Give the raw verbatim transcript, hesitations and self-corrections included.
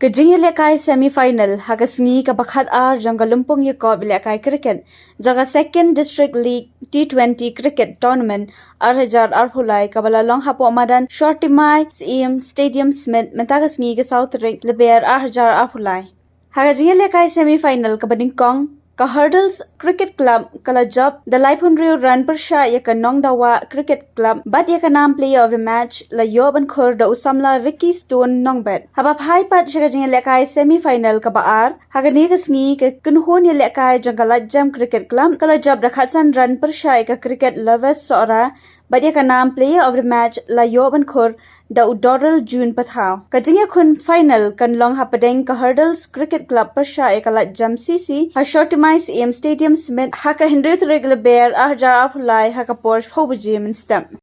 Ka jingïalehkai semi-final ha ka sngi kaba khat ar jong ka lympung ïakop ïalehkai cricket jong ka Second District League T twenty Cricket Tournament ar hajar arphew lai kaba la long hapoh madan Shortimai Syiem Stadium Smit mynta ka sngi ka saw tarik Lber ar hajar arphew lai. Ha ka jingïalehkai semi-final kaba nyngkong, ka Hurdles Cricket Club ka la jop da laiphew hynriew run pyrshah ïa ka Nongdawa Cricket Club bad ïa ka nam player of the match la ïoh ban khur da u samla Ricky Stone Nongbet. Haba phai pat sha ka jingïalehkai semi-final kaba ar, ha kane ka sngi ka kynhun ïalehkai jong ka Laitjem Cricket Club ka la jop da khatsan run pyrshah ïa ka Cricket Lovers Sohra bad ïa ka nam player of the match la ïoh ban khur da u Dorrel June Pathaw. Ka jingïakhun final kan long hapdeng ka Hurdles Cricket Club pyrshah ïa ka Laitjem C C ha Shortimai Syiem Stadium Smit ha ka hynriew tarik Lber ar hajar arphew lai ha ka por phew baje mynstep.